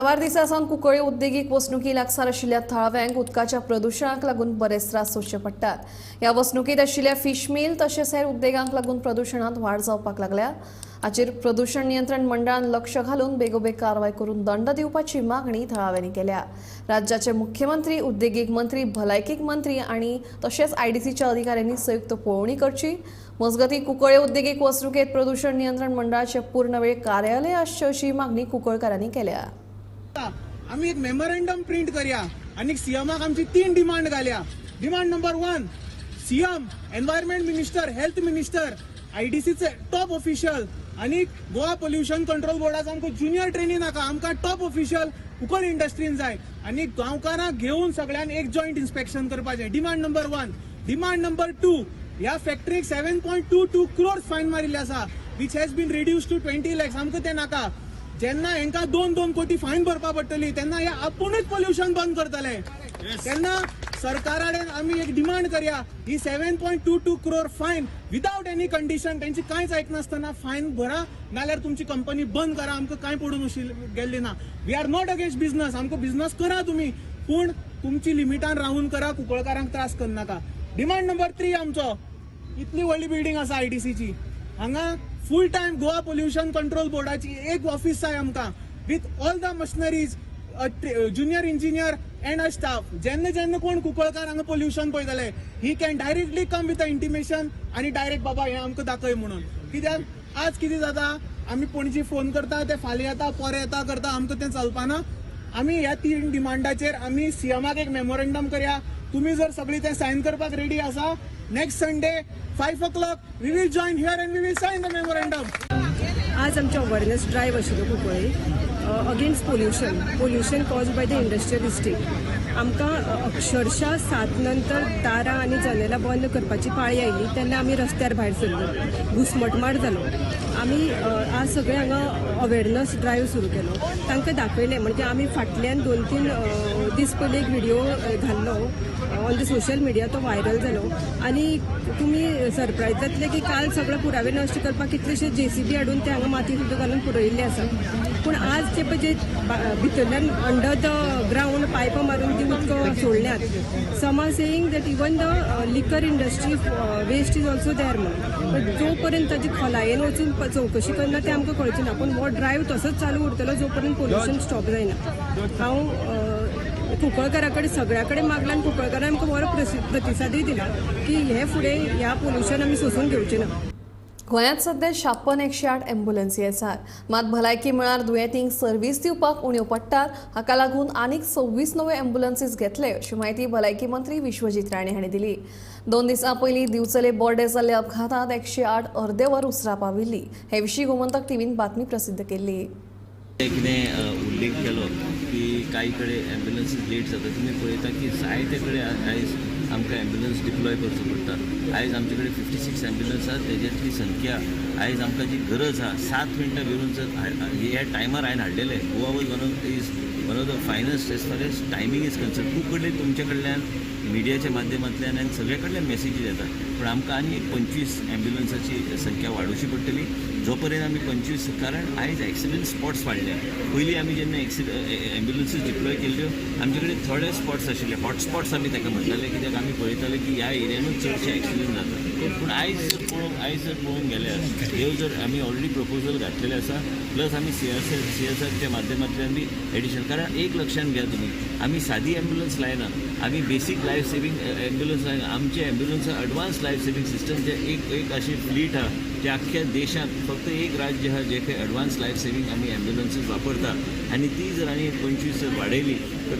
साबार दिसां सावन कुंकळ्ळी उद्देगीक वसणुकी लागसार आशिल्ल्या थळाव्यांक उदकाच्या प्रदुशणाक लागून बरेच त्रास सोंसचे पडटात. ह्या वसणुकीत आशिल्ल्या फिश मिल तशेंच हेर उद्देगांक लागून प्रदुशणांत वाड जावपाक लागल्या. हाचेर प्रदुशण नियंत्रण मंडळान लक्ष घालून बेगोबेग कारवाय करून दंड दिवपाची मागणी थळाव्यांनी केल्या. राज्याचे मुख्यमंत्री, उद्देगीक मंत्री, भलायकी मंत्री आनी तशेंच आयडीसीच्या अधिकाऱ्यांनी संयुक्त पळोवणी करची. मजगतीं, कुंकळ्ळे उद्देगीक वसणुकेत प्रदूषण नियंत्रण मंडळाचे पूर्णवेळ कार्यालय आसचें अशी मागणी कुंकळकारांनी केल्या. आमी एक मेमोरेंडम प्रिंट करया आनी सीएमाक आमची तीन डिमांड घालया. Demand number 1, CM, environment minister, health minister, आयडीसीचे top official आनी गोवा पोल्युशन कंट्रोल बोर्डाचो आमकां ज्युनियर ट्रेनी नाका, आमकां टॉप ऑफिशियल कुंकळ्ळे इंडस्ट्रीन जाय आनी गांवकारांक घेवन सगळ्यांक एक जॉयंट इन्स्पेक्शन करपाचें. Demand number 1. Demand number 2, ह्या फॅक्टरीक 7.22 crores fine मारिल्ले आसा, which has been reduced to 20 lakhs. आमकां तें नाका. जेन्ना हेंकां 2-2 कोटी फायन भरपा पडटली तेन्ना हे आपुणूच पोल्युशन बंद करतले. तेन्ना सरकारा कडेन आमी एक डिमांड करया, ही 7.22 crore fine without any condition, तेंची कांयच आयकनासतना फायन भरा, नाल्यार तुमची कंपनी बंद करा. आमकां कांय पडून गेल्ली ना. We are not against business. आमकां बिझनस करा तुमी, पूण तुमची लिमिटान रावून करा, कुंकळकारांक त्रास करनाका. डिमांड नंबर 3 आमचो, इतली व्हडली बिल्डींग आसा आयडीसीची, हांगा full time Goa pollution control बोर्डाची एक ऑफिस जाय आमकां with all the machineries, junior engineer and a staff. जेन्ना जेन्ना कोण कुंकळकार हांगा पोल्युशन पळयतले, he can directly come with a intimation आनी डायरेक्ट बाबा हें आमकां दाखय म्हणून. कित्याक आज कितें जाता, आमी पणजी फोन करता, ते फाल्यां येता, परां येता करता, आमकां तें चलपाना. आमी ह्या तीन डिमांडाचेर आमी सीएमाक एक मेमोरेंडम करया. तुमी जर सगळी ते सायन करपाक रेडी आसा, next Sunday 5 o'clock we will join here and we will sign the memorandum. आज आमचो अवेरनेस ड्रायव्ह आशिल्लो Cuncolim against pollution, pollution caused by the industrial estate. आमकां अक्षरशः 7 नंतर दारां आनी जनेलां बंद करपाची पाळी आयली तेन्ना आमी रस्त्यार भायर सरली. घुस्मटमार जालो. आमी आज सगळे हांगा अवेरनस ड्रायव्ह सुरू केलो. तांकां दाखयलें, म्हणजे आमी फाटल्यान 2-3 दीस पयलीं एक व्हिडिओ घाल्लो ऑन the social media, तो व्हायरल जालो आनी तुमी सरप्रायज जातले की काल सगळे पुरावे नश्ट करपाक कितलेशे जेसीबी हाडून ते हांगा माती सुद्दां घालून पुरयल्ले आसा. पूण आज ते पळय जे भितरल्यान अंडर the ground पायपां मारून ती उदक सोडल्यात, some are saying that even the liquor industry waste is also there म्हणून. पण जो पर्यंत ताची खोलायेन वचून चवकशी करना तें आमकां कळचें ना. पूण हो ड्रायव्ह तसोच चालू उरतलो जो पर्यंत पोल्युशन स्टॉप जायना. हांव कुंकळकारा कडेन सगळ्या कडेन मागला आनी कुंकळकारान आमकां बरो प्रतिसादूय दिला की हे फुडें ह्या पोल्युशन आमी सोंसून घेवचें ना. गोंयांत सध्या 56 108 एम्ब्युलन्सी आसात. मात भलायकी मळार दुयेंतींक सर्वीस दिवपाक उण्यो पडटात. हाका लागून आनीक 26 नव्यो एम्ब्युलन्सीस घेतले अशी म्हायती भलायकी मंत्री विश्वजीत राणे हांणी दिली. 2 दिसां पयलीं दिवचले बोर्डे जाल्ल्या अपघातांत 108 अर्दे वर उसरां पाविल्ली. हे विशीं गोमंतक टीव्हीन बातमी प्रसिद्ध केल्ली. कितें उल्लेख केलो की कांय कडेन एम्ब्युलन्सीस लेट जाता. तुमी पळयता की जायते कडेन आयज आमकां एम्ब्युलन्स डिप्लॉय करचो पडटा. आयज आमचे कडेन 56 एम्ब्युलन्स आसा. तेज्यातली संख्या आयज आमकां जी गरज आहा, 7 मिनटां भिरून जर ह्या टायमार हांवें हाडलेले, Goa was one of is one of the finest as far as timing is concerned. खूब कडेन तुमच्या कडल्यान, मिडियाच्या माध्यमांतल्यान आनी सगळ्या कडल्यान मेसेजीस येतात, पूण आमकां आनी एक 25 एम्ब्युलन्साची संख्या वाडोवची पडटली. जो पर्यंत आमी 25, कारण आयज एक्सिडंट स्पॉट्स वाडल्या. पयलीं आमी जेन्ना एम्ब्युलन्सीस डिप्लॉय केल्ल्यो, आमचे कडेन थोडे स्पॉट्स आशिल्ले, हॉटस्पॉट्स आमी ताका म्हणटाले, कित्याक आमी पळयताले की ह्या एरियानूच चडशे एक्सिडंट जाता. पूण आयज जर पळोवंक गेल्यार, ह्यो जर आमी ऑलरेडी प्रपोजल घातलेले आसा, प्लस आमी सीएसआर सीएसआरच्या माध्यमांतल्यान बी एडिशनल, कारण एक लक्षात घ्या तुमी, आमी सादी एम्ब्युलन्स लायना, आमी बेसीक लायफ सेवींग एम्ब्युलन्स लायना. आमचे ambulance advance life saving system, जे एक एक अशी फ्लीट आहा जे अख्ख्या देशांत फक्त एक राज्य आहा जे खंय एडवान्स लायफ सेवींग आमी एम्ब्युलन्सीस वापरता. आनी ती जर आनी एक 25 जर वाडयली तर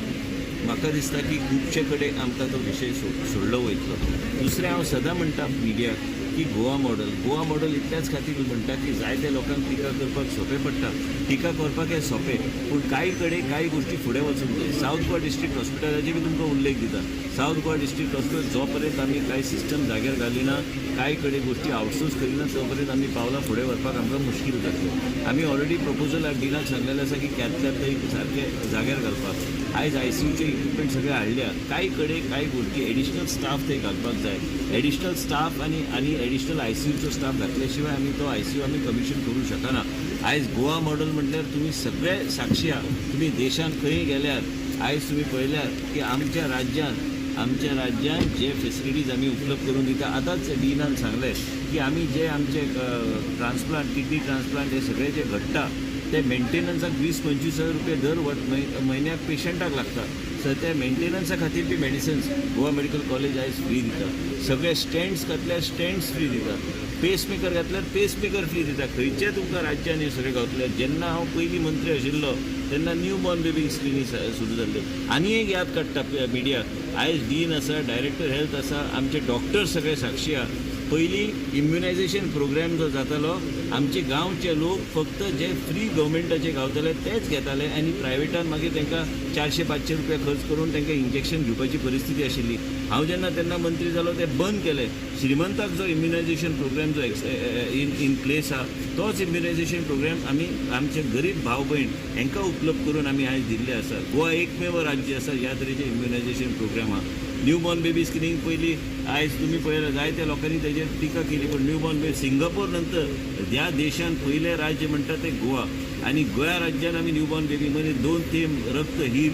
म्हाका दिसता की खुबशे कडेन आमकां तो विशय सोडलो वयतलो. दुसरें, हांव सदां म्हणटा मिडियाक की गोवा मॉडल, गोवा मॉडल इतल्याच खातीर म्हणटा की जायते लोकांक टिका करपाक सोंपें पडटा. टिका करपाक हें सोंपें, पूण कांय कडेन कांय गोश्टी फुडें वचूंक जाय. सावथ गोवा डिस्ट्रिक्ट हॉस्पिटलाचे बी तुमकां उल्लेख दिता. सावथ गोवा डिस्ट्रिक्ट हॉस्पिटल, जो पर्यंत आमी कांय सिस्टम जाग्यार घालिना, कांय कडेन गोश्टी आउटसोर्स करिना, तो पर्यंत आमी पावलां फुडें व्हरपाक आमकां मुश्कील जातलें. आमी ऑलरेडी प्रपोजल डिनाक सांगलेलें आसा की कॅथ लॅब सारकें जाग्यार घालपाक. आयज आयसीयूचे इक्विपमेंट सगळे हाडल्या. कांय कडेन कांय गोश्टी एडिशनल स्टाफ थंय घालपाक जाय. एडिशनल स्टाफ आनी एडिशनल आयसीयूचो स्टाफ घातल्या शिवाय आमी तो आयसीयू आमी कमिशन करूं शकना. आयज गोवा मॉडल म्हटल्यार तुमी सगळे साक्षी आहा. तुमी देशांत खंय गेल्यार आयज तुमी पळयल्यार की आमच्या राज्यान जे फेसिलिटीज आमी उपलब्ध करून दिता. आतांच डिनान सांगलें की आमी जे आमचे ट्रान्सप्लांट, किडनी ट्रान्सप्लांट हे सगळे जे घडटा ते मेंटेनन्साक 20-25 हजार रुपया दर म्हयन्याक पेशंटाक लागता. सो त्या मेंटेनन्सा खातीर ती मेडिसिन्स गोवा मेडिकल कॉलेज आयज फ्री दिता. सगळे स्टेंट्स घातल्यार स्टेंट्स फ्री दिता, पेसमेकर घातल्यार पेसमेकर फ्री दिता. खंयचे तुमकां राज्यान हे सगळें गावतले? जेन्ना हांव पयलीं मंत्री आशिल्लो तेन्ना न्यू बॉर्न बेबी स्क्रिनी सुरू जाल्ल्यो. आनी एक याद काडटा मिडियाक, आयज डीन आसा, डायरेक्टर हेल्थ आसा, आमचे डॉक्टर सगळे साक्षी आहा. पयलीं इम्युनायझेशन प्रोग्राम जो जातालो, आमचे गांवचे लोक फक्त जे फ्री गव्हर्मेंटाचे गावताले तेच घेताले आनी प्रायवेटान मागीर तांकां 400-500 रुपया खर्च करून तांकां इंजेक्शन घेवपाची परिस्थिती आशिल्ली. हांव जेन्ना तेन्ना मंत्री जालो ते बंद केले. श्रीमंताक जो इम्युनायझेशन प्रोग्राम जो इन इन प्लेस आहा तोच इम्युनायझेशन प्रोग्राम आमी आमचे गरीब भाव भयण हांकां उपलब्ध करून आमी आयज दिल्ले आसा. गोवा एकमेव राज्य आसा ह्या तरेचे इम्युनायझेशन प्रोग्राम आहा. न्यू बॉर्न बेबी स्क्रिनींग पयलीं, आयज तुमी पळयला जायत्या लोकांनी तेजेर टिका केली, पूण न्यू बॉर्न बेबी सिंगापूर नंतर ह्या देशान पयलें राज्य म्हणटा तें गोवा. आनी गोंया राज्यान आमी न्यू बॉर्न बेबी म्हणजे दोन थेंब रक्त हीर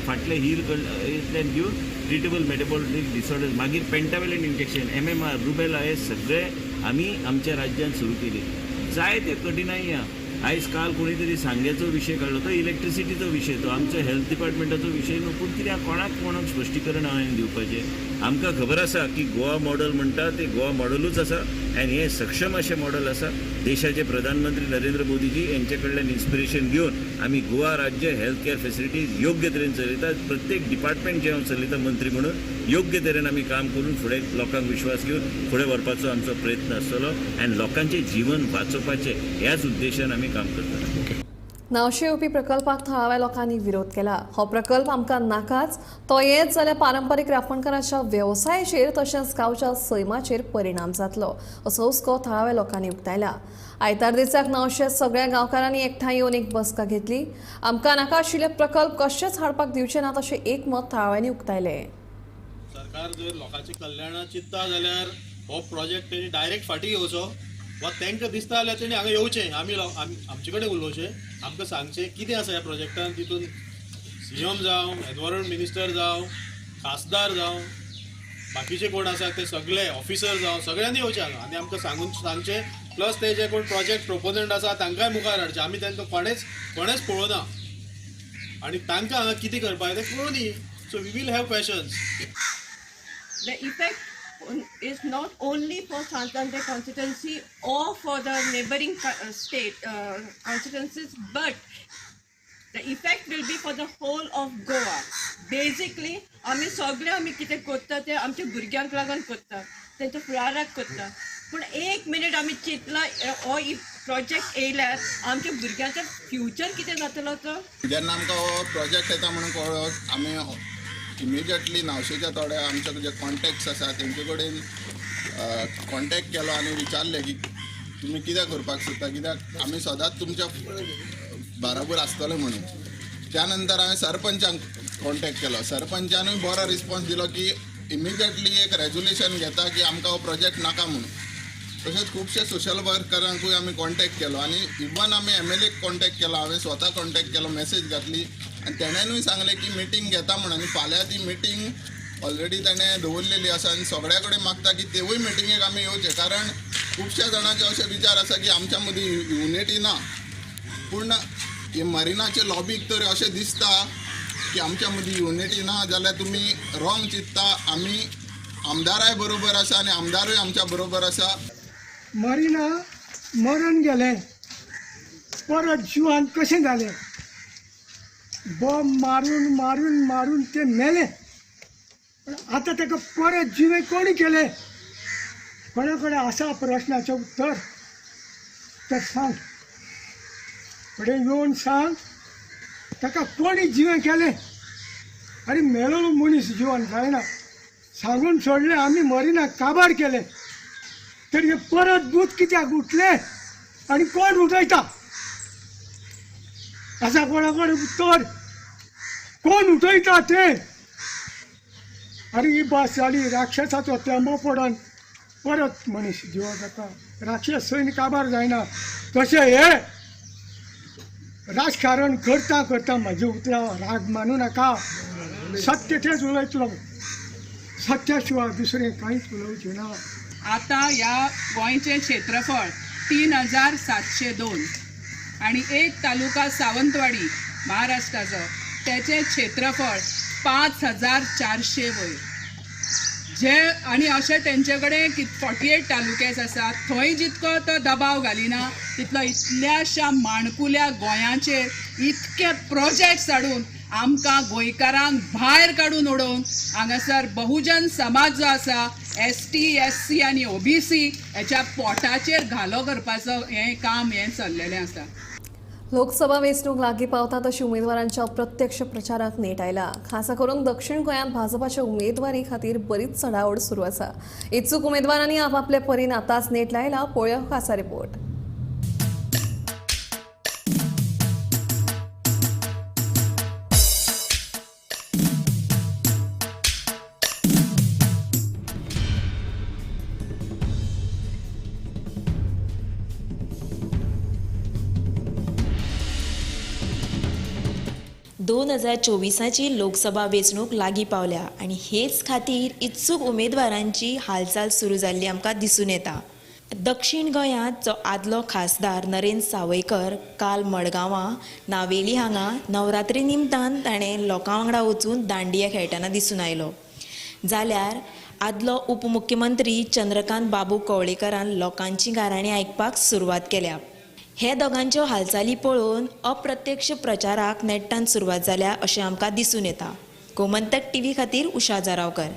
फाटले हीर कडल्यान घेवन ट्रिटेबल मेटाबॉलिक डिसऑर्डर, मागीर पेंटावेलंट इंजेक्शन, एमएमआर, रुबेला हे सगळे आमी आमच्या राज्यान सुरू केली. जायते कठिनाई आहा. आयज काल कोणी तरी सांग्याचो विशय काडलो, तो इलेक्ट्रिसिटीचो विशय, तो आमचो हेल्थ डिपार्टमेंटाचो विशय न्हू. पूण कित्याक कोणाक कोणाक स्पश्टीकरण हांवें दिवपाचें? आमकां खबर आसा की गोवा मॉडल म्हणटा ते गोवा मॉडलूच आसा आनी हें सक्षम अशें मॉडल आसा. देशाचे प्रधानमंत्री नरेंद्र मोदीजी यांचे कडल्यान इन्स्पिरेशन घेवन आमी गोवा राज्य हेल्थ केअर फेसिलिटीज योग्य तरेन चलयतात. प्रत्येक डिपार्टमेंट जें हांव चलयता मंत्री म्हणून, योग्य तरेन आमी काम करून फुडें लोकांक विश्वास घेवन फुडें व्हरपाचो आमचो प्रयत्न आसतलो आनी लोकांचें जीवन वाचोवपाचें ह्याच उद्देशान आमी काम करतले. नावशे येवपी प्रकल्पाक थळाव्या लोकांनी विरोध केला. हो प्रकल्प आमकां नाकाच. तो येत जाल्यार पारंपरीक रापणकाराच्या वेवसायाचेर तशेंच गांवच्या सैमाचेर परिणाम जातलो असो हुस्को थळाव्या लोकांनी उक्तायला. आयतार दिसाक नावशे सगळ्या गांवकारांनी एकठांय येवन एक बसका घेतली. आमकां नाका आशिल्ले प्रकल्प कशेच हाडपाक दिवचे नात अशें एकमत थळाव्यांनी उक्तायलें. सरकार जर लोकांच्या कल्याणा चिंतता जाल्यार हो प्रोजेक्ट तेणी डायरेक्ट फाटीं घेवचो वा तांकां दिसता जाल्यार तेणी हांगा येवचें, आमी आमचे कडेन उलोवचें, आमकां सांगचें कितें आसा ह्या प्रोजेक्टान. तितून सीएम जावं, एनवायरमेंट मिनिस्टर जावं, खासदार जावं, बाकीचे कोण आसा ते सगळे ऑफिसर जावं, सगळ्यांनी येवचें हांगा आनी आमकां सांगचें. प्लस ते जे कोण प्रोजेक्ट प्रोपोनंट आसा तांकांय मुखार हाडचें. आमी तांकां कोणेच कोणेच पळोवना आनी तांकां हांगा कितें करपाक तें कळूनी. So we will have questions. The effect is not only for Sant Andre constituency or for the neighboring state constituencies, but the effect will be for the whole of Goa. Basically, आमी सगळे आमी कितें करता ते आमच्या भुरग्यांक लागून करता, तेंच्या फुडाराक करता. पूण एक मिनीट आमी चिंतला, हो प्रोजेक्ट येयल्यार आमच्या भुरग्यांचें फ्युचर कितें जातलो तो? जेन्ना आमकां हो प्रोजेक्ट येता म्हणून कळ्ळो, आमी इमिजिएटली नावशेच्या थोडे आमचे जे कॉन्टेक्ट्स आसा तेंचे कडेन कॉन्टेक्ट केलो आनी विचारलें की तुमी कितें करपाक सोदता, कित्याक आमी सदांच तुमच्या बराबर आसतले म्हणून. त्या नंतर हांवें सरपंचांक कॉन्टेक्ट केलो. सरपंचानूय बरो रिस्पॉन्स दिलो की इमिजिएटली एक रेजोल्युशन घेता की आमकां हो प्रोजेक्ट नाका म्हणून. तशेंच खुबशे सोशल वर्करांकूय आमी कॉन्टेक्ट केलो आनी इवन आमी एमएलएक कॉन्टेक्ट केलो. हांवें स्वता कॉन्टेक्ट केलो, मॅसेज घातली आनी तेणेनूय सांगलें की मिटींग घेता म्हणून. आनी फाल्यां ती मिटींग ऑलरेडी तेणें दवरलेली आसा आनी सगळ्या कडेन मागता की तेवूय मिटिंगेक आमी येवचे, कारण खुबश्या जाणांचे अशे विचार आसा की आमच्या मदीं युनिटी ना. पूण हे मरिनाचे लॉबीक तर अशें दिसता की आमच्या मदीं युनिटी ना, जाल्यार तुमी रॉंग चिंतता. आमी आमदाराय बरोबर आसा आनी आमदारूय आमच्या बरोबर आसा. मरिना मरण गेलें, परत जिवान कशें जालें? बॉम्ब मारून मारून मारून ते मेले, पण आतां ताका परत जिवे कोणी केले? कोणा कडेन आसा प्रश्नाचें उत्तर तर सांग, फुडें येवन सांग, ताका कोणी जिवें केलें? आनी मेलोलो मनीस जिवन जायना. सांगून सोडलें, आमी मरिना काबार केलें, तरी हे परत भूत कित्याक उठले आनी कोण उठयता? आसा कोणा कडेन उत्तर? कोण उठयता ते? आनी ही भास जाली, राक्षसाचो तेंबो पडोन परत मनीस जिवो जाता. राक्षस सैन्य काबार जायना तशें हे राजकारण करता करता म्हज्या उतरां राग मानू नाका. सत्य तेच उलयतलो, सत्या शिवाय दुसरें कांयच उलोवचें ना. आतां ह्या गोंयचें क्षेत्रफळ 3702 आनी एक तालुका सावंतवाडी महाराष्ट्राचो तेचें क्षेत्रफळ 5400 वयर जे आनी अशें तेंचे कडेन 48 तालुकेच आसात. थंय जितको तो दबाव घालिना तितलो इतल्याशा माणकुल्या गोंयाचेर इतके प्रोजेक्ट्स हाडून आमकां गोंयकारांक भायर काडून उडोवन हांगासर बहुजन समाज जो आसा ST SC आनी OBC हेच्या पोटाचेर घालो करपाचो हें काम हें चल्लेलें आसा. लोकसभा वेंचणूक लागीं पावता तशी उमेदवारांच्या अप्रत्यक्ष प्रचाराक नेट आयला. खासा करून दक्षिण गोंयांत भाजपाच्या उमेदवारी खातीर बरीच चढाओढ सुरू आसा. इत्सूक उमेदवारांनी आपापले परीन आतांच नेट लायला. पळोवया खासा रिपोर्ट. दोन 2024ची लोकसभा वेंचणूक लागीं पावल्या आनी हेच खातीर इत्सूक उमेदवारांची हालचाल सुरू जाल्ली आमकां दिसून येता. दक्षिण गोंयांत जो आदलो खासदार नरेंद्र सावयकर काल मडगांवां नावेली हांगा नवरात्री निमतान ताणें लोकां वांगडा वचून दांडिया खेळटना दिसून आयलो. जाल्यार आदलो उपमुख्यमंत्री चंद्रकांत बाबू कवळेकरान लोकांची गाराणी आयकपाक सुरवात केल्या. हे दोगांच्यो हालचाली पळोवन अप्रत्यक्ष प्रचाराक नेट्टान सुरवात जाल्या अशें आमकां दिसून येता. गोमंतक टीव्ही खातीर उषा जारावकर.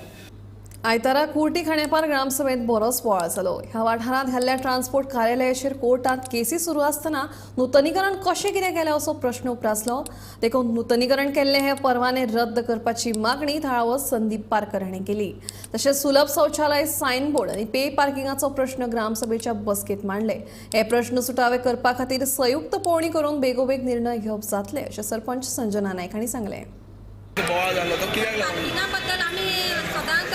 आयतारा कुर्टी खांडेपार ग्रामसभेत बरोच बोवाळ जालो. ह्या वाठारांत घाल्ल्या ट्रान्सपोर्ट कार्यालयाचेर कोर्टांत केसी सुरू आसतना नुतनीकरण कशें कितें केलें असो प्रश्न उप्रासलो. देखून नुतनीकरण केल्ले हे परवाने रद्द करपाची मागणी थळावो संदीप पारकर हांणी केली. तशेंच सुलभ शौचालय, सायनबोर्ड आनी पे पार्किंगाचो प्रश्न ग्रामसभेच्या बसकेंत मांडले. हे प्रश्न सुटावे करपा खातीर संयुक्त पळोवणी करून बेगोबेग निर्णय घेवप जातले अशें सरपंच संजना नायक हांणी सांगलें. पार्किंगा बद्दल आमी सदांच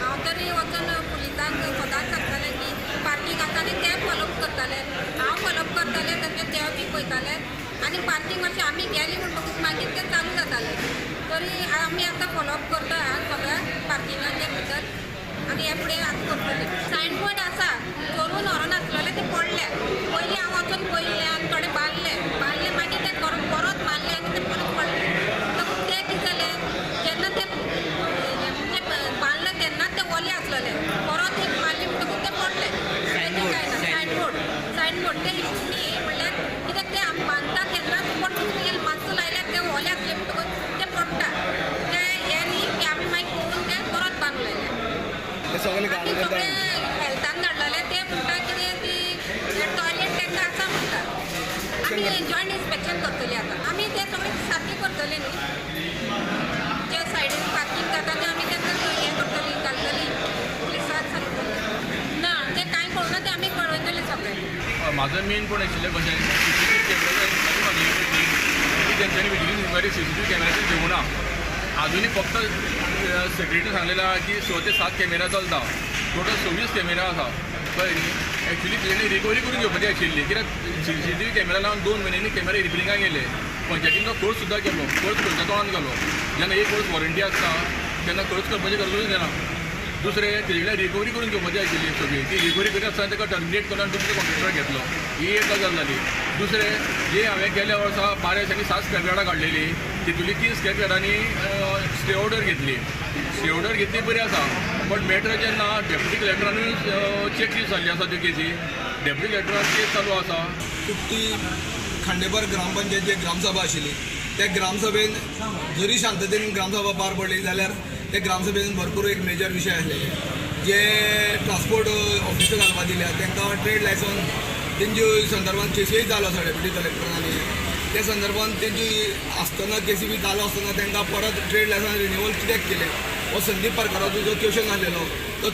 हांव तरी वचून पुलिसांक सदांच सांगतालें की पार्किंग आसा आनी ते फॉलोअप करताले. हांव फॉलोअप करतालें तशें ते बी पळयताले आनी पार्किंग मातशें आमी गेली म्हणटकूच मागीर तें चालू जातालें. तरी आमी आतां फॉलोअप करता सगळ्या पार्किंगाचे भितर आनी हे फुडें आतां करतले. सायन बोर्ड आसा चोरून व्हरोन आसलेले ते पडले. पयलीं हांव वचून पळयलें आनी थोडे बांदले बांदले मागीर ते परत मारले आनी ते परत पडले. ते कितें जालें जेन्ना ते म्हणजे बांदले तेन्नाच ते ओले आसलेले, परत एक मारली म्हणटकूच ते पडले. तेजें कांय ना. सायनबोर्ड सायनबोर्ड ते इशू न्ही, म्हणल्यार कित्याक ते आमी बांदता तेन्नाच कोण दुसरे मातसो लायल्यार ते ओले आसले म्हणटकूच ते पडटा. ते हें न्ही की आमी मागीर पळोवन ते परत बांदून लायले. आमी सगळे हेल्थान धाडलेले ते म्हणटा कितें ती टॉयलेट तांकां आसा म्हणटा. आमी जॉयंट इन्स्पेक्शन करतली आतां. आमी ते सगळे सारकें करतले न्ही, जे सायडीन पार्किंग जाता ते आमी तांकां हें करतली, घालतली, पुलिसांक सांगतली. ना ते कांय कळना, ते आमी कळयतले सगळे. म्हाजो मेन पॉयंट आशिल्लें कशें CCTV camera enquiry मागयली पडली ती तेंच्यांनी विजिलन्स इन्क्वायरी CCTV कॅमेराचेर घेवना. आजुनूय फक्त सेक्रेटरी सांगलेलें आहा की 6 ते 7 कॅमेरा चलता, टोटल 26 कॅमेरा आसा, कळ्ळें न्ही. एक्चुली तेणी रिकवरी करून घेवपाची आशिल्ली, कित्याक CCTV camera लावन 2 म्हयन्यांनी कॅमेरा रिपेरिंगाक गेले. पंचायतीन तो खर्च सुद्दां केलो, खर्च खंयच्या तोंडान गेलो? जेन्ना एक वर्स वॉरंटी आसता तेन्ना खर्च करपाची गरजूच येना. दुसरें तेजे कडल्यान रिकवरी करून घेवपाची आशिल्ली सगळी, ती रिकवरी करी आसतना ताका टर्मिनेट करून आनी दुसरो कॉन्ट्रॅक्टर घेतलो, ही एक गजाल जाली. दुसरें जे हांवें गेल्या वर्सा 12 दिसांनी 7 स्क्रॅप यार्डां काडलेली, तितूंतली 3 स्क्रॅप यार्डांनी स्टे ऑर्डर घेतली. स्टे ऑर्डर घेतली बरी आसा, बट मॅटर जेन्ना डेप्युटी कलेक्टरानूय चेक जाल्ली आसा त्यो केसी, डेप्युटी कलेक्टरान केस चालू आसा. कुर्टी खांडेपार ग्रामपंचायतीची ग्रामसभा आशिल्ली. त्या ग्रामसभेन जरी शांततेन ग्रामसभा पार पडली जाल्यार त्या ग्रामसभेन भरपूर एक मेजर विशय आसले, जे ट्रान्सपोर्ट ऑफिसर घालपा दिल्या तांकां ट्रेड लायसन्स तेंचे संदर्भात केसीय चालू आसा डेप्युटी कलेक्टरान. त्या संदर्भात तेंची आसतना केसी बी चालू आसतना तांकां परत ट्रेड लायसन्स रिन्युअल कित्याक केलें हो संदीप पारकराचो जो क्वेश्चन आसलेलो तो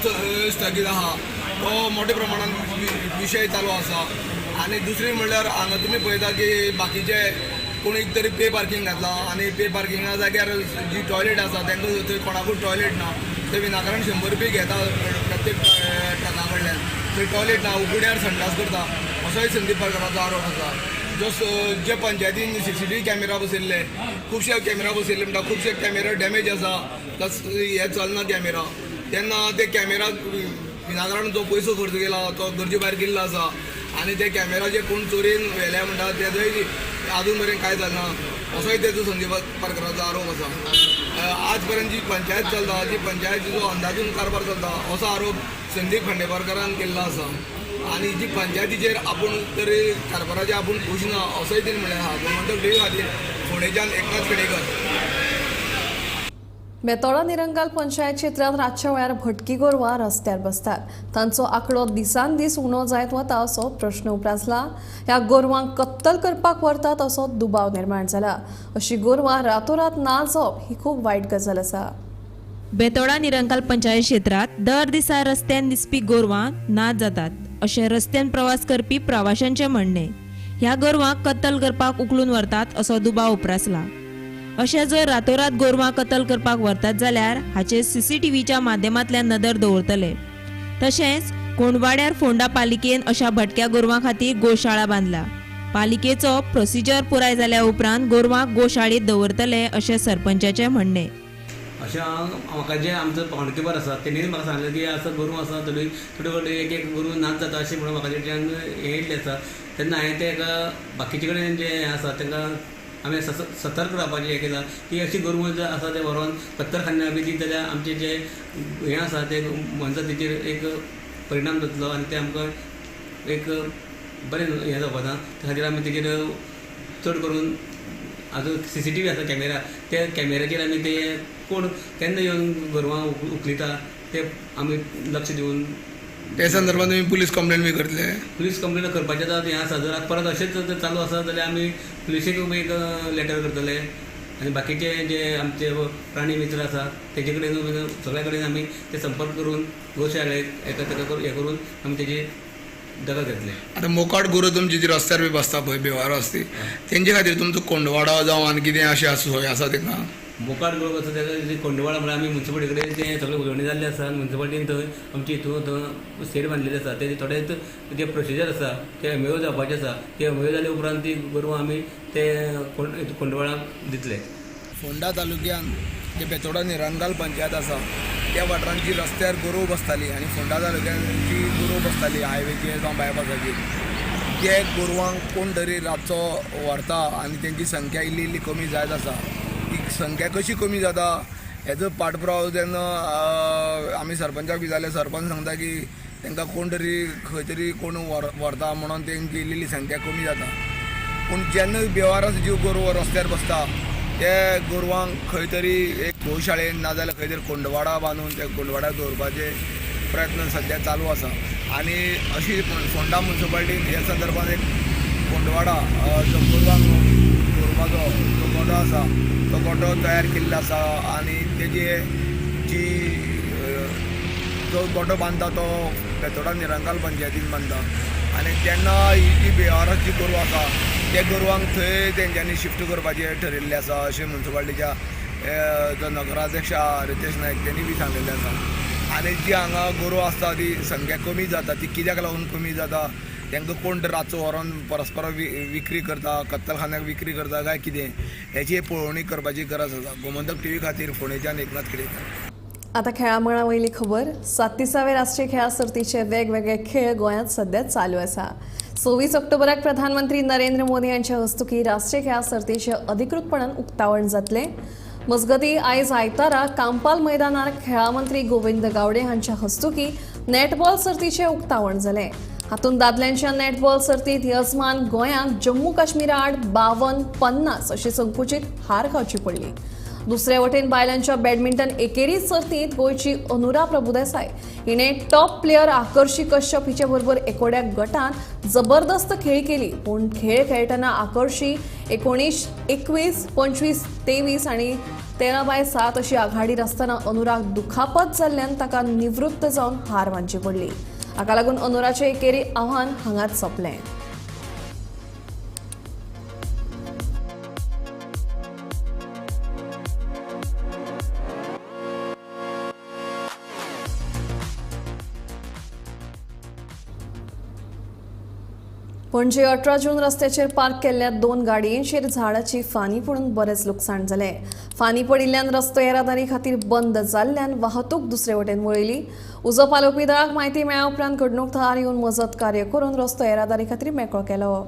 स्थगीत आहा. तो मोठ्या प्रमाणान विशय चालू आसा. आनी दुसरी म्हणल्यार हांगा तुमी पळयता की बाकीचे कोणीक तरी पे पार्किंग घातलां आनी पे पार्किंगा जाग्यार जी टॉयलेट आसा तांकां थंय कोणाकूच टॉयलेट ना. ते विनाकारण 100 रुपया घेता प्रत्येक ट्रका कडल्यान. थंय टॉयलेट ना, उगड्यार संडास करता असोय संदीप पारकाराचो आरोप आसा. जो जे पंचायतीन CCTV camera बसयल्ले, खुबशे कॅमेरा बसयल्ले म्हणटा, खुबशे कॅमेरा डॅमेज आसा, प्लस हे चलना कॅमेरा, तेन्ना ते कॅमेरा विनाकारण जो पयसो खर्च केला तो गरजे भायर केल्लो आसा आनी ते कॅमेरा जे कोण चोरयेन व्हेले म्हणटा तेजोय आजून मेरेन कांय जालें ना असोय तेजो संदीप पारकाराचो आरोप आसा. आज पर्यंत जी पंचायत चलता जी पंचायतीचो अंदाजून कारभार चलता असो आरोप संदीप खांडेपारकारान केल्लो आसा आनी जी पंचायतीचेर आपूण तरी कारभाराचेर आपूण खूश ना असोय तेणी म्हणलें आसा. गोमंतक टीव्ही खातीर फोंडेच्यान एकनाथ खेडेकर. बेतोडा निरंकाल पंचायत क्षेत्रांत रातच्या वेळार भटकी गोरवां रस्त्यार बसतात. तांचो आंकडो दिसान दीस उणो जायत वता असो प्रश्न उप्रासला. ह्या गोरवांक कत्तल करपाक व्हरतात असो दुबाव निर्माण जाला. अशी गोरवां रातोरात ना जावप ही खूब वायट गजाल आसा. बेतोडा निरंकाल पंचायत क्षेत्रांत दर दिसा रस्त्यान दिसपी गोरवां ना जातात अशें रस्त्यान प्रवास करपी प्रवाशांचें म्हणणें. ह्या गोरवांक कत्तल करपाक उखलून व्हरतात असो दुबाव उप्रासला. अशें जर रातोरात गोरवां कत्तल करपाक व्हरतात जाल्यार हाचेर CCTVच्या माध्यमांतल्यान नदर दवरतले. तशेंच कोंडवाड्यार फोंडा पालिकेन अशा भटक्या गोरवां खातीर गोशाळा बांदला. पालिकेचो प्रोसिजर पुराय जाल्या उपरांत गोरवांक गोशाळेंत दवरतले अशें सरपंचाचें म्हणणें. अशें हांव म्हाका जे आमचो पावणकीपर आसा तेणी म्हाका सांगलें की आसा गोरवां आसा थोडी थोडे फावटी एक एक गोरवां नाच जाता अशें म्हणून म्हाका तेच्यान हें येयल्लें आसा. तेन्ना हांवें ते एका बाकीचे कडेन जे हें आसा तांकां आमी सतर्क रावपाचें हें केलां की अशी गोरवां जर आसा ते व्हरोन कत्तरखान्या बी दित जाल्यार आमचें जें हें आसा तें मोनजातीचेर एक परिणाम जातलो आनी तें आमकां एक बरें हें जावपा ना. त्या खातीर आमी तेजेर चड करून आजून CCTV आसा कॅमेरा, त्या कॅमेराचेर आमी ते कोण केन्ना येवन गोरवां उखलिता ते आमी लक्ष दिवन. ते संदर्भात तुमी पुलीस कंप्लेन बी करतले? पुलीस कंप्लेन करपाचें आतां हें आसा, जर परत अशेंच चालू आसा जाल्यार आमी पुलिसेक एक लेटर करतले आनी बाकीचे जे आमचे प्राणी मित्र आसा तेजे कडेन सगळ्या कडेन आमी ते संपर्क करून गोशाळेक एका ताका हें करून आमी तेजी दखल घेतले. आतां मोकाट गोरवां तुमची जी रस्त्यार बी बसता पळय बेवारो आसती तेंचे खातीर तुमचो कोंडवाडो जावं आनी कितें अशें सोय आसा तांकां? मोकाट गोरवां आसा तेका कोंडवाडो म्हळ्यार आमी मुन्सिपालिटी कडेन तें सगळें उलोवणें जाल्लें आसा. मुन्सिपालिटीन थंय आमची हितून थंय शेड बांदलेली आसा. तेजे थोडे जे प्रोसिजर आसा ते एमओयू जावपाचे आसा. ते एमओयू जाले उपरांत ती गोरवां आमी ते कोंडवाडाक दितले. फोंडा तालुक्यान जे बेतोडा निरंकाल पंचायत आसा त्या वाठारांची रस्त्यार गोरवां बसताली आनी फोंडा तालुक्यांची गोरवां बसताली हायवेचेर जावं बायपासाचेर, ते गोरवांक कोण तरी रातचो व्हरता आनी तेंची संख्या इल्ली इल्ली कमी जायत आसा. ती संख्या कशी कमी जाता हेजो पाठपुरावो तेन्ना आमी सरपंचाक विचारलें. सरपंच सांगता की तांकां कोण तरी खंय तरी कोण व्हरता म्हणून तेंची इल्ली इल्ली संख्या कमी जाता. पूण जेन्ना बेवारस जीव गोरवां रस्त्यार बसता ते गोरवांक खंय तरी एक गोशाळेन नाजाल्यार खंय तरी कोंडवाडा बांदून त्या कोंडवाड्यार दवरपाचे प्रयत्न सद्या चालू आसा. आनी अशी फोंडा मुन्सिपालिटीन ह्या संदर्भात एक कोंडवाडा जो गोरवांक दवरपाचो जो गोठो आसा तो गोठो तयार केल्लो आसा आनी तेजे जी जो गोठो बांदता तो बेतोडा निरंकाल पंचायतीन बांदता आनी तेन्ना ही जी बेवारस जी गोरवां आसा त्या गोरवांक थंय तेंच्यांनी शिफ्ट करपाचें ठरिल्लें आसा अशें मुन्सिपालिटीच्या जो नगराध्यक्ष रितेश नायक तेणी बी सांगलेलें आसा. आनी जी हांगा गोरवां आसता ती संख्या कमी जाता, ती कित्याक लागून कमी जाता, तांकां कोण रातचो व्हरोन परस्पर विक्री करता, कत्तलखान्याक विक्री करता काय कितें हेची पळोवणी करपाची गरज आसा. गोमंतक टीव्ही खातीर फोंडेच्यान एकनाथ खेडेकर. आता खेळा मळा वयली खबर. 37व्या राष्ट्रीय खेळा सर्तीचे वेगवेगळे खेळ गोंयांत सध्या चालू आसा. 26 ऑक्टोबराक प्रधानमंत्री नरेंद्र मोदी हांच्या हस्तुकी राष्ट्रीय खेळा सर्तीचे अधिकृतपणान उक्तावण जातलें. मजगतीं आयज आयतारा कांपाल मैदानार खेळा मंत्री गोविंद गावडे हांच्या हस्तुकी नॅटबॉल सर्तीचें उक्तावण जालें. हातूंत दादल्यांच्या नॅटबॉल सर्तींत यजमान गोंयांक जम्मू काश्मीरा आड 52-50 अशी संकुचीत हार खावची पडली. दुसरे वटेन बायलांच्या बॅडमिंटन एकेरी सर्तींत गोंयची अनुरा प्रभुदेसाय हिणें टॉप प्लेयर आकर्षी कश्यप हिचे बरोबर एकोड्या गटांत जबरदस्त खेळी केली. पूण खेळ खेळटना आकर्षी 19-21, 25-23 आनी 13-7 अशी आघाडीर आसतना अनुराक दुखापत जाल्ल्यान ताका निवृत्त जावन हार मानची पडली. हाका लागून अनुराचें एकेरी आव्हान हांगाच सोंपलें. पणजे 18 जून रस्त्याचेर पार्क केल्ल्या 2 गाडयेंचेर झाडाची फानी पडून बरेंच लुकसाण जालें. फानी पडिल्ल्यान रस्तो येरादारी खातीर बंद जाल्ल्यान वाहतूक दुसरे वटेन वळयली. उजो पालोवपी दळाक म्हायती मेळ्ळ्या उपरांत घडणूक थळार येवन मजत कार्य करून रस्तो येरादारी खातीर मेकळो केलो.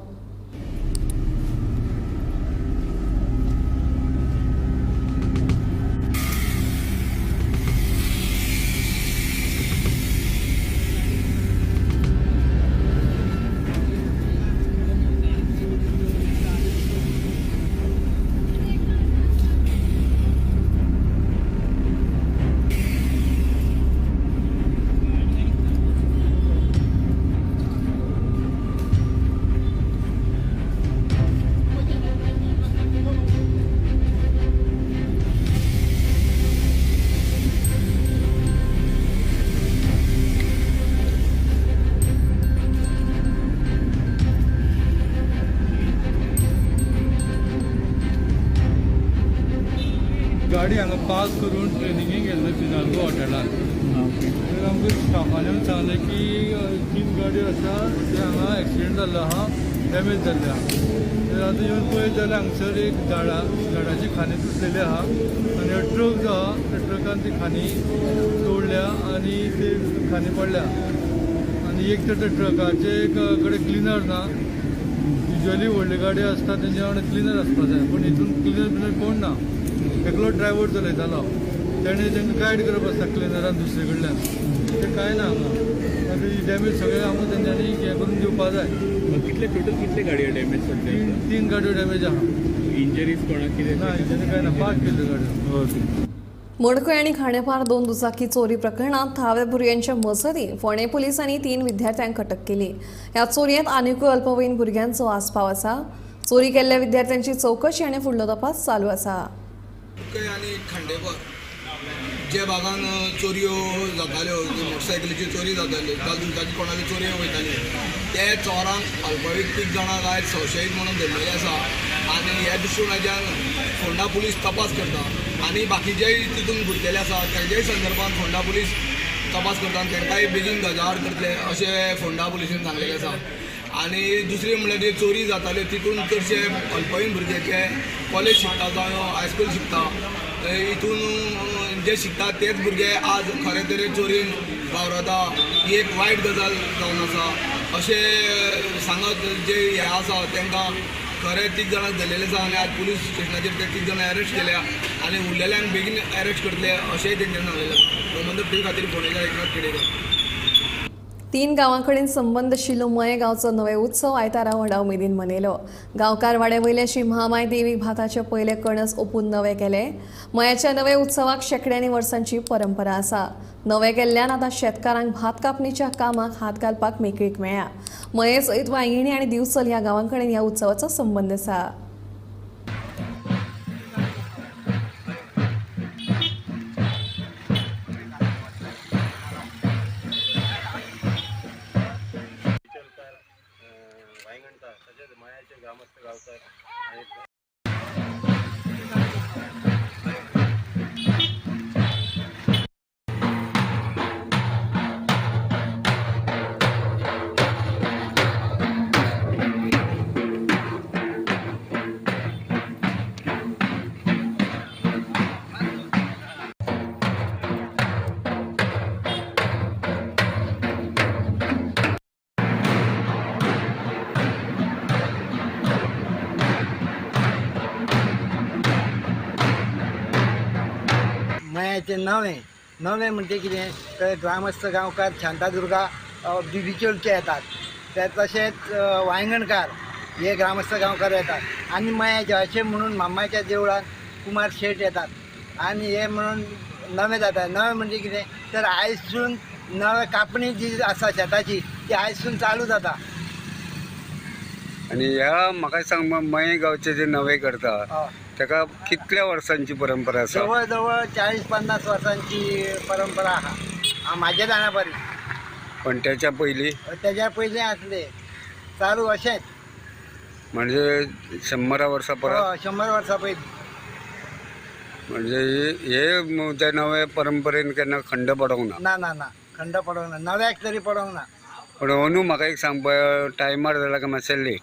गाडी हांगा पास करून ट्रेनिंगेक गेल्लो पिनाल्को हॉटेलान. तर आमकां स्टाफान येवन सांगलें की 3 गाडयो आसा ते हांगा एक्सिडंट जाल्लो आहा, डॅमेज जाल्ले आहा. तर आतां येवन पळयत जाल्यार हांगसर एक झाडाची खांदी तुटलेली आहा आनी ट्रक जो आहा त्या ट्रकान ती खांदी तोडल्या आनी ती खांदी पडल्या. आनी एक तर त्या ट्रकाचे कडेन क्लिनर ना. युजली व्हडली गाडी आसता तेंच्या वांगडा क्लिनर आसपा जाय, पूण हितून क्लिनर बिनर कोण ना. एकलो ड्रायव्हर चलयतालो, तेणें तांकां गायड करप आसता क्लिनरान दुसरे कडल्यान, तें कांय ना हांगा. ही डॅमेज सगळें आमकां तेंच्यांनी हें करून दिवपा जाय. कितले टोटल कितले गाडयो डॅमेज सद्या? 3 गाडयो डॅमेज आहा. इंजरीज कोणाक कितें ना? इंजरी कांय ना, पार्क केल्ल्यो गाडयो. ओके. मडकय आनी खांडेपार 2 दुचाकी चोरी प्रकरणांत थळाव्या भुरग्यांच्या मजतीन फोंडें पुलिसांनी 3 विद्यार्थ्यांक अटक केली. ह्या चोरयेंत आनिकूय अल्पवयीन भुरग्यांचो आस्पाव आसा. चोरी केल्ल्या विद्यार्थ्यांची चवकशी आनी फुडलो तपास चालू आसा. आनी खांडेपार जे भागान चोरयो जाताल्यो, मोटरसायकलीच्यो चोरी जाताल्यो, दुचाकी कोणाल्यो चोरयो वयताल्यो, ते चोरांक अल्पवयीन 3 जाणांक आयज संशयीत म्हणून धरलेले आसा. आनी ह्या दृश्टीकोनाच्यान फोंडा पुलीस तपास करता आनी बाकीचेय तितून गुंतलेले आसा तांच्याय संदर्भात फोंडा पुलीस तपास करता आनी तांकांय बेगीन गजाआड करतले अशें फोंडा पुलिसेन सांगलेलें आसा. आनी दुसरी म्हणल्यार जे चोरी जाताल्यो तितून चडशे अल्पवयीन भुरगे जे कॉलेज शिकता जावं हायस्कूल शिकता, हितून जे शिकता तेच भुरगे आज खरें तरेन चोरीन वावरता. ही एक वायट गजाल जावन आसा अशें सांगत जे हे आसा तांकां खरें 3 जाणांक धरलेले आसा आनी आज पुलीस स्टेशनाचेर ते 3 जाणां अरेस्ट केल्या आनी उरलेल्यांक बेगीन अरेस्ट करतले अशेंय तेंच्यांनी सांगलेलें. गोमंतक टीव्ही खातीर फोंडेच्या एकनाथ खेडेकर. 3 गांवांकडेन संबंद आशिल्लो मये गांवचो नवे उत्सव आयतारा व्हडा उमेदीन मनयलो. गांवकार वाड्या वयल्या श्री महामाय देवीक भाताचे पयले कणस ओपून नवे केले. मयाच्या नवे उत्सवाक शेंकड्यांनी वर्सांची परंपरा आसा. नवे केल्ल्यान आतां शेतकारांक भात कापणीच्या कामाक हात घालपाक मेकळीक मेळ्ळ्या. मये सयत वांयगिणी आनी दिवचल ह्या गांवांकडेन ह्या उत्सवाचो संबंद आसा. मयाचे नवे नवे म्हणजे कितें तर ग्रामस्थ गांवकार शांतादुर्गा बिबिचोलचे येतात, ते तशेंच वांयगणकार हे ग्रामस्थ गांवकार येतात आनी मयाचे अशें म्हणून मामाच्या देवळान कुमार शेट येतात आनी हे म्हणून नवे जाता. नवे म्हणजे कितें तर आयजसून नवे कापणी जी आसा शेताची ती आयजसून चालू जाता. आनी ह्या म्हाका सांग, मये गांवचे जे नवे करता ताका कितल्या वर्सांची परंपरा आसा? जवळ जवळ 40-50 वर्सांची परंपरा आहा म्हाज्या जाणा परी. पण त्याच्या पयलीं? त्याच्या पयलीं आसले चालू अशेंच. म्हणजे 100 वर्सां परत? 100 वर्सां पयलीं. म्हणजे हे त्या नव्या परंपरेन केन्ना खंड पडोंक ना? ना ना ना, खंड पडोंक ना, नव्याक तरी पडोंक ना. पूण अंदू म्हाका एक सांग, टायमार जाला काय मातशें लेट?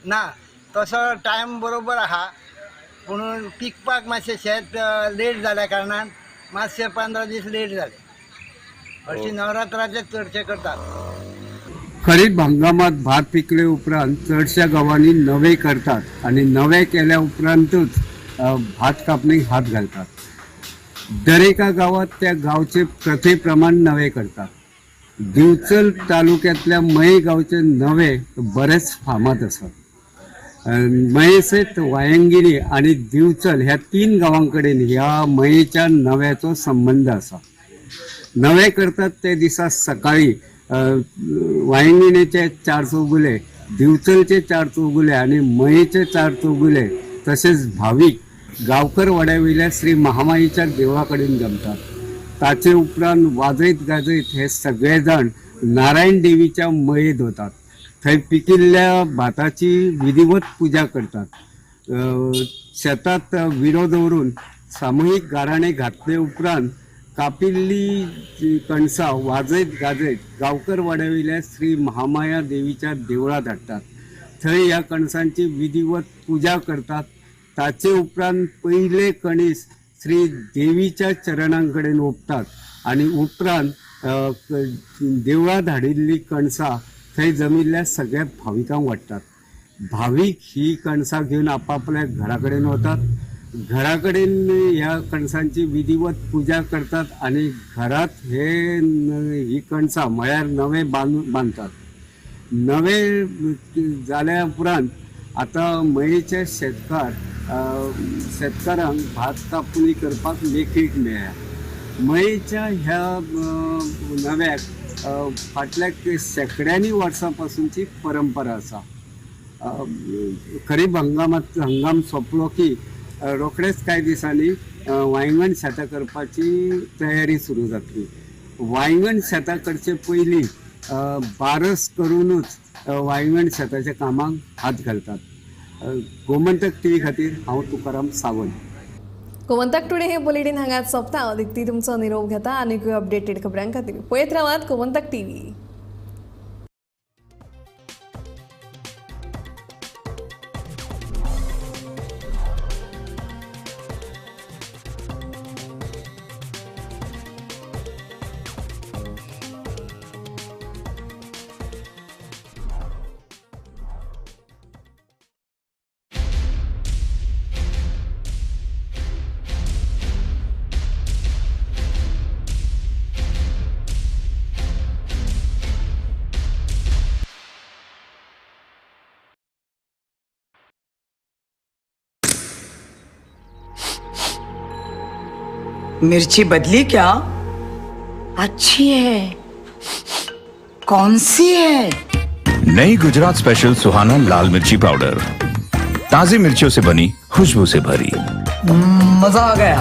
ना, तसो टायम बरोबर आहा, पूण पिकपाक मातशें शेत लेट जाल्या कारणान मातशें 15 दीस लेट जाले. हरशीं नवरात्राचे चडशे करतात. खरीप हंगामात भात पिकले उपरांत चडश्या गांवांनी नवे करतात आनी नवे केल्या उपरांतूच भात कापणीक हात घालतात. दरेका गांवात त्या गांवचे प्रथे प्रमाण नवे करतात. दिवचल तालुक्यांतल्या मये गांवचे नवे बरेच फामाद आसात. मयेसयत वायंगिणी आनी दिवचल ह्या 3 गांवां कडेन ह्या मयेच्या नव्याचो संबंद आसा. नवे करतात ते दिसा सकाळी वायंगिणीचे 4 चौगुले, दिवचलचे 4 चौगुले आनी मयेचे 4 चौगुले तशेंच भावीक गांवकर वाड्यावयल्या श्री महामाईच्या देवळा कडेन जमतात. ताचे उपरांत वाजयत गाजयत हे सगळे जाण नारायण देवीच्या मयेत वतात. थंय पिकिल्ल्या भाताची विधिवत पुजा करतात. शेतात विडो दवरून सामुहीक गाराणे घातले उपरांत कापिल्ली कणसां वाजयत गाजयत गांवकर वाड्यावयल्या श्री महामाया देवीच्या देवळात हाडटात. थंय ह्या कणसांची विधिवत पुजा करतात. ताचे उपरांत पयले कणीस श्री देवीच्या चरणां कडेन ओंपतात आनी उपरांत देवळात हाडिल्ली कणसां थंय जमिल्ल्या सगळ्या भाविकांक वांट्टात. भावीक ही कणसां घेवन आपापल्या घरा कडेन वतात. घरा कडेन ह्या कणसांची विधिवत पुजा करतात आनी घरात हे ही कणसां म्हळ्यार नवे बांदतात. नवे जाल्या उपरांत आतां मयेचे शेतकारांक भात कापणी करपाक मेकळीक मेळ्ळ्या. मयेच्या ह्या नव्याक फाटल्या शेंकड्यांनी वर्सां पासूनची परंपरा आसा. खरीप हंगाम सोंपलो की रोखडेच कांय दिसांनी वांयगण शेतां करपाची तयारी सुरू जातली. वांयगण शेतां करचे पयलीं बारस करूनच वांयगण शेताच्या कामाक हात घालतात. गोमंतक टीव्ही खातीर हांव तुकाराम सावंत. गोमंतक टुडे हे बुलेटीन हांगाच सोंपता. हांव दिप्ती तुमचो निरोप घेता आनीकूय अपडेटेड खबरां खातीर पळयत रावात गोमंतक टीव्ही. मिर्ची बदली क्या? अच्छी है। कौन सी है? नई गुजरात स्पेशल सुहाना लाल मिर्ची पाउडर, ताजी मिर्चियों से बनी, खुशबू से भरी। मजा आ गया।